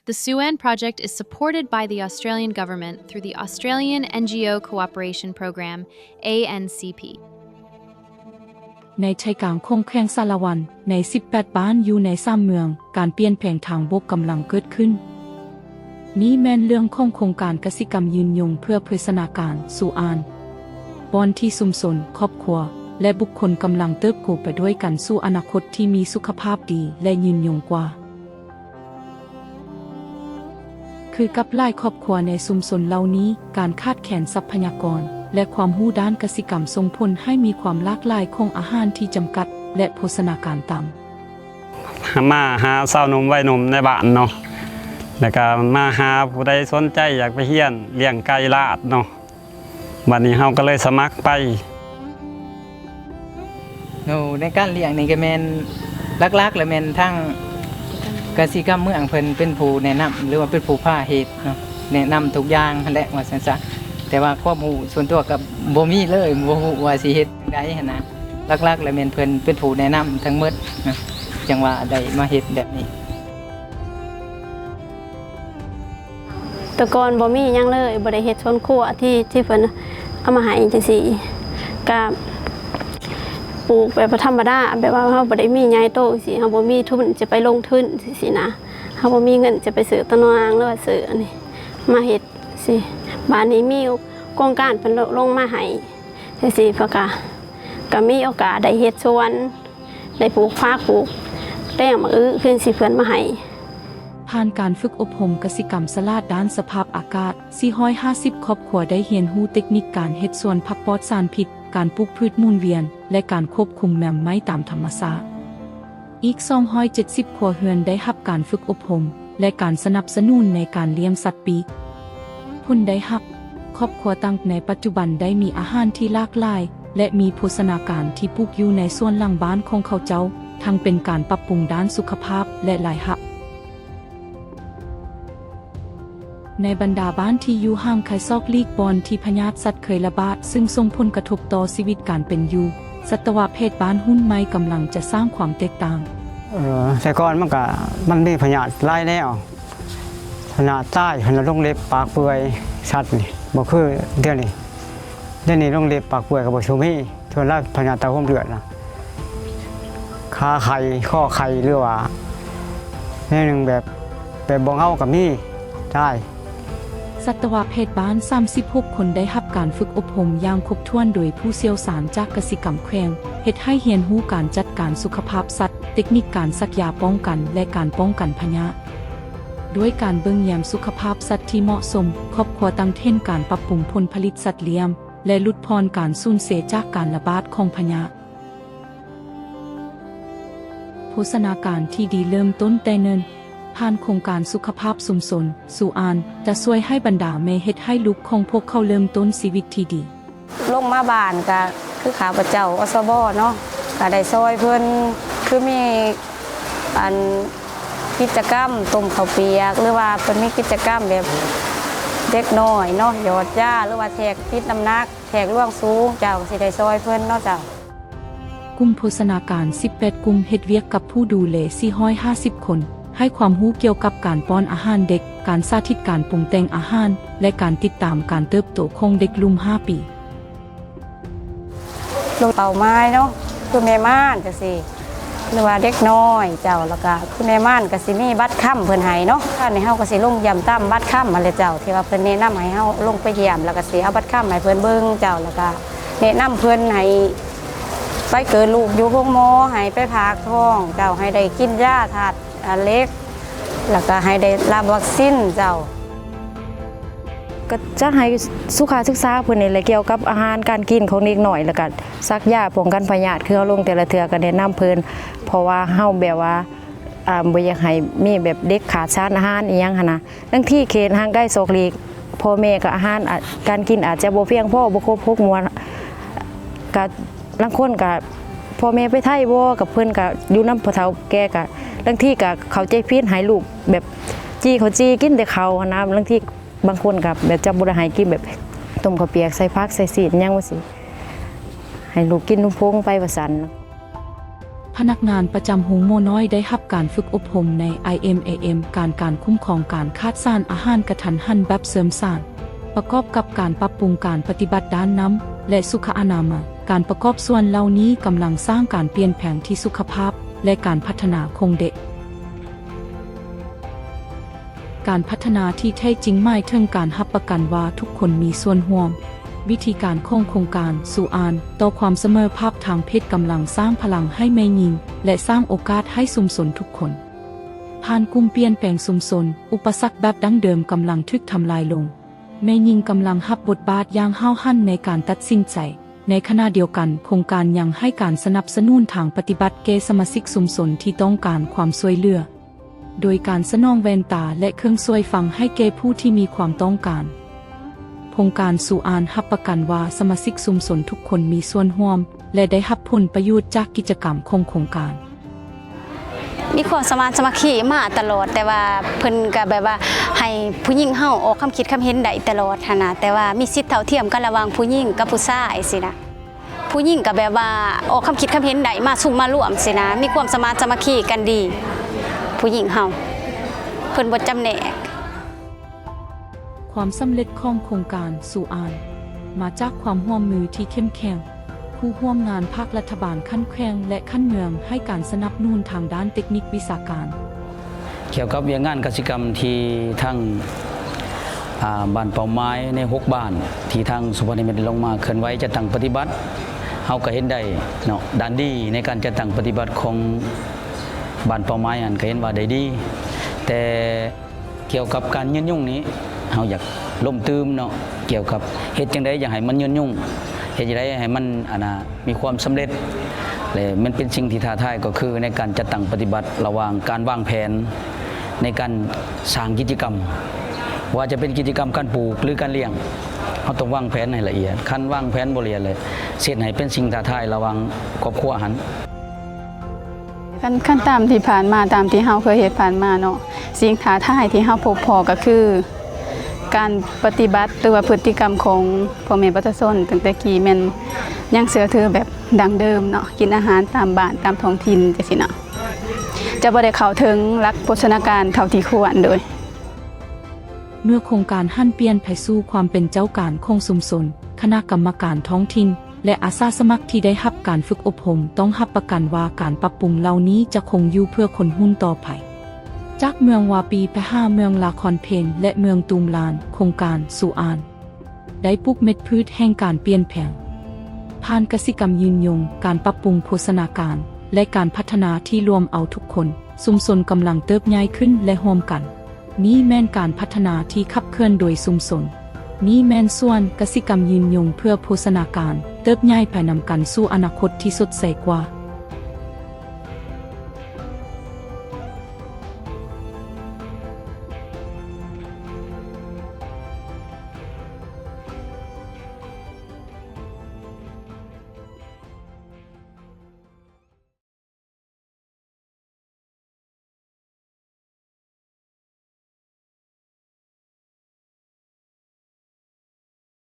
The Suan project is supported by the Australian government through the Australian N G O Cooperation Programme, A N C P. ໃນໃຈກາງຂອງແຂວງສາລະວັນ, ໃນສິບແປດບ້ານຢູ່ໃນສາມເມືອງ, ການປ່ຽນແປງທາງບົກກຳລັງເກີດຂຶ້ນ. ນີ້ແມ່ນເລື່ອງຂອງໂຄງການກະສິກຳຍືນຍົງເພື່ອໂພຊະນາການ ຊູອານ, ບ່ອນທີ່ຊຸມຊົນ, ຄອບຄົວ ແລະ ບຸກຄົນກຳລັງເຕີບໂຕໄປດ້ວຍກັນສູ່ອະນາຄົດທີ່ມີສຸຂະພາບດີ ແລະ ຍືນຍົງກວ່າ. ຄືກັບຫຼາຍຄອບຄົວໃນຊຸມຊົນເຫຼົ່ານີ້, ການຂາດແຄນຊັບພະຍາກອນ ແລະ ຄວາມຮູ້ດ້ານກະສິກຳສົ່ງຜົນໃຫ້ມີຄວາມຫຼາກຫຼາຍຂອງອາຫານທີ່ຈຳກັດ ແລະ ໂພຊະນາການຕ່ຳ. ມາຫາຊາວໜຸ່ມໄວໜຸ່ມໃນບ້ານເນາະ, ແລ້ວກະມາຫາຜູ້ໃດສົນໃຈຢາກໄປຮຽນລ້ຽງໄກ່ລາດເນາະ. ບັດນີ້ເຮົາກໍເລີຍສະໝັກໄປ. ໂດ ໃນການລ້ຽງນີ້ກໍແມ່ນຫຼັກໆ ແລ້ວແມ່ນທາງກະສິກຳເມືອງເພິ່ນເປັນຜູ້ແນະນຳ ຫຼືວ່າເປັນຜູ້ພາເຮັດເນາະ, ແນະນຳທຸກຢ່າງຫັ້ນແຫຼະ ວ່າຊັ້ນຊະ. ແຕ່ວ່າຄວາມຮູ້ສ່ວນຕົວກໍບໍ່ມີເລີຍ, ບໍ່ຮູ້ວ່າຊິເຮັດຈັ່ງໃດຫັ້ນນະ. ຫຼັກໆ ແລ້ວແມ່ນເພິ່ນເປັນຜູ້ແນະນຳທັງໝົດນະ, ຈັ່ງວ່າໄດ້ມາເຮັດແບບນີ້. ແຕ່ກ່ອນບໍ່ມີຫຍັງເລີຍ, ບໍ່ໄດ້ເຮັດສວນຄົວທີ່ ທີ່ເພິ່ນເອົາມາໃຫ້ຈັ່ງຊີ້, ກະປູກແບບວ່າທຳມະດາ, ແບບວ່າເຮົາບໍ່ໄດ້ມີໃຫຍ່ໂຕຈັ່ງຊີ້, ເຮົາບໍ່ມີທຶນຈະໄປລົງທຶນຈັ່ງຊີ້ນະ, ເຮົາບໍ່ມີເງິນຈະໄປຊື້ຕົວໜ່ວງ ຫຼືວ່າຊື້ອັນນີ້ມາເຮັດຊີ້. ບາດນີ້ມີໂຄງການເພິ່ນລົງມາໃຫ້ຈັ່ງຊີ້, ເພິ່ນກະ ກະມີໂອກາດໄດ້ເຮັດສວນ ໄດ້ປູກຜັກ ປູກແຕງໝາກອຶ ຄືຊິເພິ່ນມາໃຫ້. ຜ່ານການຝຶກອົບຮົມກະສິກຳສະຫຼາດດ້ານສະພາບອາກາດ, ສີ່ຮ້ອຍຫ້າສິບຄອບຄົວໄດ້ຮຽນຮູ້ເຕັກນິກການເຮັດສວນຜັກປອດສານພິດ, ການປູກພືດໝູນວຽນ ແລະ ການຄວບຄຸມແມມໄມ້ຕາມທຳມະຊາດ. ອີກສອງຮ້ອຍເຈັດສິບຄົວເຮືອນໄດ້ຮັບການຝຶກອົບຮົມ ແລະ ການສະໜັບສະໜູນໃນການລ້ຽງສັດປີກ. ຜົນໄດ້ຮັບ, ຄອບຄົວຕ່າງໃນປັດຈຸບັນໄດ້ມີອາຫານທີ່ຫຼາກຫຼາຍ ແລະ ມີໂພຊະນາການທີ່ປູກຢູ່ໃນສວນຫຼັງບ້ານຂອງເຂົາເຈົ້າ, ທັງເປັນການປັບປຸງດ້ານສຸຂະພາບ ແລະ ລາຍຮັບ. ໃນບັນດາບ້ານທີ່ຢູ່ຫ່າງໄກສອກຫຼີກບ່ອນທີ່ພະຍາດສັດເຄີຍລະບາດ, ຊຶ່ງສົ່ງຜົນກະທົບຕໍ່ຊີວິດການເປັນຢູ່, ສັດຕະວະແພດບ້ານຮຸ່ນໃໝ່ກຳລັງຈະສ້າງຄວາມແຕກຕ່າງ. ເອີ ແຕ່ກ່ອນມັນກະ ມັນມີພະຍາດຫຼາຍແນວ, ພະຍາດຕາຍ, ພະຍາດລົງເລັບ, ປາກເປື່ອຍ, ສັດນີ້ ບໍ່ຄືດຽວນີ້. ດຽວນີ້ລົງເລັບ, ປາກເປື່ອຍກໍບໍ່ສູ່ມີ. ສ່ວນຫຼາຍພະຍາດຕາຫົວເລືອດນະ ຂາໄຂ້ ຄໍໄຂ້ ຫຼືວ່າແນວໜຶ່ງແບບ ແບບບໍ່ເຫງົາກໍມີ ຕາຍ. ສັດຕະວະແພດບ້ານສາມສິບຫົກຄົນໄດ້ຮັບການຝຶກອົບຮົມຢ່າງຄົບຖ້ວນໂດຍຜູ້ຊ່ຽວຊານຈາກກະສິກຳແຂວງ, ເຮັດໃຫ້ຮຽນຮູ້ການຈັດການສຸຂະພາບສັດ, ເຕັກນິກການສັກຢາປ້ອງກັນ ແລະ ການປ້ອງກັນພະຍາດ. ດ້ວຍການເບິ່ງແຍມສຸຂະພາບສັດທີ່ເໝາະສົມ, ຄອບຄົວຕັ້ງເທຣນການປັບປຸງຜົນຜະລິດສັດລ້ຽງ ແລະ ຫຼຸດຜ່ອນການສູນເສຍຈາກການລະບາດຂອງພະຍາດ. ໂພຊະນາການທີ່ດີເລີ່ມຕົ້ນແຕ່ເນີນ, ຜ່ານໂຄງການສຸຂະພາບຊຸມຊົນ, ຊູອານ ຈະຊ່ວຍໃຫ້ບັນດາແມ່ເຮັດໃຫ້ລູກຂອງພວກເຂົາເລີ່ມຕົ້ນຊີວິດທີ່ດີ. ລົງມາບ້ານກະຄືຂ້າພະເຈົ້າ ອສບ ເນາະ, ກະໄດ້ຊ່ອຍເພິ່ນ, ຄືມີອັນກິດຈະກຳຕົ້ມເຂົ້າປຽກ ຫຼືວ່າເພິ່ນມີກິດຈະກຳແບບເດັກນ້ອຍເນາະ ຢອດຢາ ຫຼືວ່າແທກປິດນ້ຳໜັກ ແທກລວງສູງເຈົ້າ ກໍຊິໄດ້ຊ່ອຍເພິ່ນເນາະເຈົ້າ. ກຸ່ມໂພຊະນາການສິບແປດກຸ່ມເຮັດວຽກກັບຜູ້ດູແລສີ່ຮ້ອຍຫ້າສິບຄົນ, ໃຫ້ຄວາມຮູ້ກ່ຽວກັບການປ້ອນອາຫານເດັກ, ການສາທິດການປຸງແຕ່ງອາຫານ ແລະ ການຕິດຕາມການເຕີບໂຕຂອງເດັກລຸ່ມຫ້າປີ. ລົງເປົ້າໝາຍເນາະ ຄືແມ່ມ່ານຈັ່ງຊີ້ ຫຼືວ່າເດັກນ້ອຍເຈົ້າ, ແລ້ວກະຄືແມ່ມ່ານກະຊິມີບັດຄ້ຳເພິ່ນໃຫ້ເນາະ. ອັນນີ້ເຮົາກະຊິລົງຢ້ຽມຕາມບັດຄ້ຳຫັ້ນແຫຼະເຈົ້າ ທີ່ວ່າເພິ່ນແນະນຳໃຫ້ເຮົາລົງໄປຢ້ຽມ ແລ້ວກະຊິເອົາບັດຄ້ຳໃຫ້ເພິ່ນເບິ່ງເຈົ້າ, ແລ້ວກະແນະນຳເພິ່ນໃຫ້ໄປເກີດລູກຢູ່ໂຮງໝໍ, ໃຫ້ໄປພາກທ້ອງເຈົ້າ, ໃຫ້ໄດ້ກິນຢາທາດ ອາ ເຫຼັກ ແລ້ວກະໃຫ້ໄດ້ຮັບວັກຊີນເຈົ້າ. ກະຈະໃຫ້ສຸຂະສຶກສາເພິ່ນນີ້ແຫຼະ ກ່ຽວກັບອາຫານການກິນຂອງເດັກນ້ອຍ ແລ້ວກະສັກຢາປ້ອງກັນພະຍາດ ຄືເຮົາລົງແຕ່ລະເທື່ອກະແນະນຳເພິ່ນ ເພາະວ່າເຮົາແບບວ່າ ອາ ບໍ່ຢາກໃຫ້ມີແບບເດັກຂາດສານອາຫານອີ່ຫຍັງຫັ້ນນະ. ລາງທີເຂດຫ່າງໄກສອກຫຼີກ ພໍ່ແມ່ກະອາຫານ ອາ ການກິນອາດຈະບໍ່ພຽງພໍ ບໍ່ຄົບຫົກໝູ່ ກະ ລາງຄົນກະ ພໍ່ແມ່ໄປໄທບໍ່ ກັບເພິ່ນກະຢູ່ນຳພໍ່ເຖົ້າແກ່ ກະລາງທີກະເຂົ້າໃຈຜິດ ໃຫ້ລູກແບບຈີ່ເຂົ້າຈີ່ ກິນແຕ່ເຂົ້າຫັ້ນນະ. ລາງທີບາງຄົນກະແບບຈະບໍ່ໄດ້ໃຫ້ກິນແບບຕົ້ມເຂົ້າປຽກໃສ່ຜັກໃສ່ຊີ້ນຫຍັງວ່າຊີ້ ໃຫ້ລູກກິນນົມຜົງໄປວ່າຊັ້ນ. ພະນັກງານປະຈຳໂຮງໝໍນ້ອຍໄດ້ຮັບການຝຶກອົບຮົມໃນ ໄອເອັມເອເອັມ ການ ການຄຸ້ມຄອງການຂາດສານອາຫານກະທັນຫັນແບບເສີມສານ, ປະກອບກັບການປັບປຸງການປະຕິບັດດ້ານນ້ຳ ແລະ ສຸຂະອະນາໄມ. ການປະກອບສ່ວນເຫຼົ່ານີ້ກຳລັງສ້າງການປ່ຽນແປງທີ່ສຸຂະພາບ ແລະ ການພັດທະນາຂອງເດັກ. ການພັດທະນາທີ່ແທ້ຈິງໝາຍເຖິງການຮັບປະກັນວ່າທຸກຄົນມີສ່ວນຮ່ວມ. ວິທີການຂອງໂຄງການ ສູ່ອານ ຕໍ່ຄວາມສະເໝີພາບທາງເພດກຳລັງສ້າງພະລັງໃຫ້ແມ່ຍິງ ແລະ ສ້າງໂອກາດໃຫ້ຊຸມຊົນທຸກຄົນ. ຜ່ານກຸ່ມປ່ຽນແປງຊຸມຊົນ, ອຸປະສັກແບບດັ້ງເດີມກຳລັງຖືກທຳລາຍລົງ. ແມ່ຍິງກຳລັງຮັບບົດບາດຢ່າງຫ້າວຫັນໃນການຕັດສິນໃຈ. ໃນຂະນະດຽວກັນ, ໂຄງການຍັງໃຫ້ການສະໜັບສະໜູນທາງປະຕິບັດແກ່ສະມາຊິກຊຸມຊົນທີ່ຕ້ອງການຄວາມຊ່ວຍເຫຼືອ, ໂດຍການສະໜອງແວ່ນຕາ ແລະ ເຄື່ອງຊ່ວຍຟັງໃຫ້ແກ່ຜູ້ທີ່ມີຄວາມຕ້ອງການ. ໂຄງການສູ່ອານຮັບປະກັນວ່າສະມາຊິກຊຸມຊົນທຸກຄົນມີສ່ວນຮ່ວມ ແລະ ໄດ້ຮັບຜົນປະໂຫຍດຈາກກິດຈະກຳຂອງໂຄງການ. ມີຄວາມສະມານສາມັກຄີມາຕະຫຼອດ, ແຕ່ວ່າເພິ່ນກະແບບວ່າໃຫ້ຜູ້ຍິງເຮົາອອກຄຳຄິດຄຳເຫັນໄດ້ຕະຫຼອດຫັ້ນນະ, ແຕ່ວ່າມີສິດເທົ່າທຽມກັນລະຫວ່າງຜູ້ຍິງກັບຜູ້ຊາຍຊີ້ນະ. ຜູ້ຍິງກະແບບວ່າອອກຄຳຄິດຄຳເຫັນໄດ້ ມາຊຸມມາລວມຊີ້ນະ, ມີຄວາມສະມານສາມັກຄີກັນດີ. ຜູ້ຍິງເຮົາ ເພິ່ນບໍ່ຈຳແນກ. ຄວາມສຳເລັດຂອງໂຄງການສູ່ອານ ມາຈາກຄວາມຮ່ວມມືທີ່ເຂັ້ມແຂງ, ຄູ່ຮ່ວມງານພາກລັດຖະບານຂັ້ນແຂວງ ແລະ ຂັ້ນເມືອງ ໃຫ້ການສະໜັບສະໜູນທາງດ້ານເຕັກນິກວິຊາການ. ກ່ຽວກັບວຽກງານກະສິກຳທີ່ທາງ ອາ ບ້ານເປົ້າໝາຍໃນຫົກບ້ານ ທີ່ທາງສຸພານິດໄດ້ລົງມາເຄື່ອນໄຫວຈັດຕັ້ງປະຕິບັດ, ເຮົາກະເຫັນໄດ້ເນາະ, ດ້ານດີໃນການຈັດຕັ້ງປະຕິບັດຂອງບ້ານເປົ້າໝາຍຫັ້ນກະເຫັນວ່າໄດ້ດີ, ແຕ່ ກ່ຽວກັບການຍືນຍົງນີ້ ເຮົາຢາກລົມຕື່ມເນາະ, ກ່ຽວກັບເຮັດຈັ່ງໃດຢາກໃຫ້ມັນຍືນຍົງ, ເຮັດຈັ່ງໃດໃຫ້ມັນ ອັນນ່າ ມີຄວາມສຳເລັດ ແລະ ມັນເປັນສິ່ງທີ່ທ້າທາຍ ກໍຄືໃນການຈັດຕັ້ງປະຕິບັດລະຫວ່າງການວາງແຜນໃນການສ້າງກິດຈະກຳ, ວ່າຈະເປັນກິດຈະກຳການປູກ ຫຼື ການລ້ຽງ, ເຮົາຕ້ອງວາງແຜນໃຫ້ລະອຽດ. ຄັນວາງແຜນບໍ່ລະອຽດເລີຍ ເຮັດໃຫ້ເປັນສິ່ງທ້າທາຍລະຫວ່າງຄອບຄົວຫັ້ນ. ຄັນ ຄັນຕາມທີ່ຜ່ານມາ, ຕາມທີ່ເຮົາເຄີຍເຮັດຜ່ານມາເນາະ, ສິ່ງທ້າທາຍທີ່ເຮົາພົບພໍ້ກໍຄື ການປະຕິບັດ ຫຼືວ່າພຶດຕິກຳຂອງພໍ່ແມ່ປະຊາຊົນຕັ້ງແຕ່ກີ້ແມ່ນຍັງເຊື່ອຖືແບບດັ້ງເດີມເນາະ, ກິນອາຫານຕາມບ້ານຕາມທ້ອງຖິ່ນຈັ່ງຊີ້ເນາະ, ຈະບໍ່ໄດ້ເຂົ້າເຖິງຫຼັກໂພຊະນາການເທົ່າທີ່ຄວນໂດຍ. ເມື່ອໂຄງການຫັນປ່ຽນໄປສູ່ຄວາມເປັນເຈົ້າການຂອງຊຸມຊົນ, ຄະນະກຳມະການທ້ອງຖິ່ນ ແລະ ອາສາສະໝັກທີ່ໄດ້ຮັບການຝຶກອົບຮົມ ຕ້ອງຮັບປະກັນວ່າການປັບປຸງເຫຼົ່ານີ້ຈະຄົງຢູ່ເພື່ອຄົນຮຸ່ນຕໍ່ໄປ. ຈາກເມືອງວາປີໄປຫາເມືອງລາຄອນເພນ ແລະ ເມືອງຕູມລານ, ໂຄງການສູ່ອານ ໄດ້ປູກເມັດພືດແຫ່ງການປ່ຽນແປງ. ຜ່ານກະສິກຳຍືນຍົງ, ການປັບປຸງໂພຊະນາການ ແລະ ການພັດທະນາທີ່ລວມເອົາທຸກຄົນ, ຊຸມຊົນກຳລັງເຕີບໃຫຍ່ຂຶ້ນ ແລະ ຮ່ວມກັນ. ນີ້ແມ່ນການພັດທະນາທີ່ຂັບເຄື່ອນໂດຍຊຸມຊົນ. ນີ້ແມ່ນສວນກະສິກຳຍືນຍົງເພື່ອໂພຊະນາການ, ເຕີບໃຫຍ່ໄປນຳກັນສູ່ອະນາຄົດທີ່ສົດໃສກວ່າ.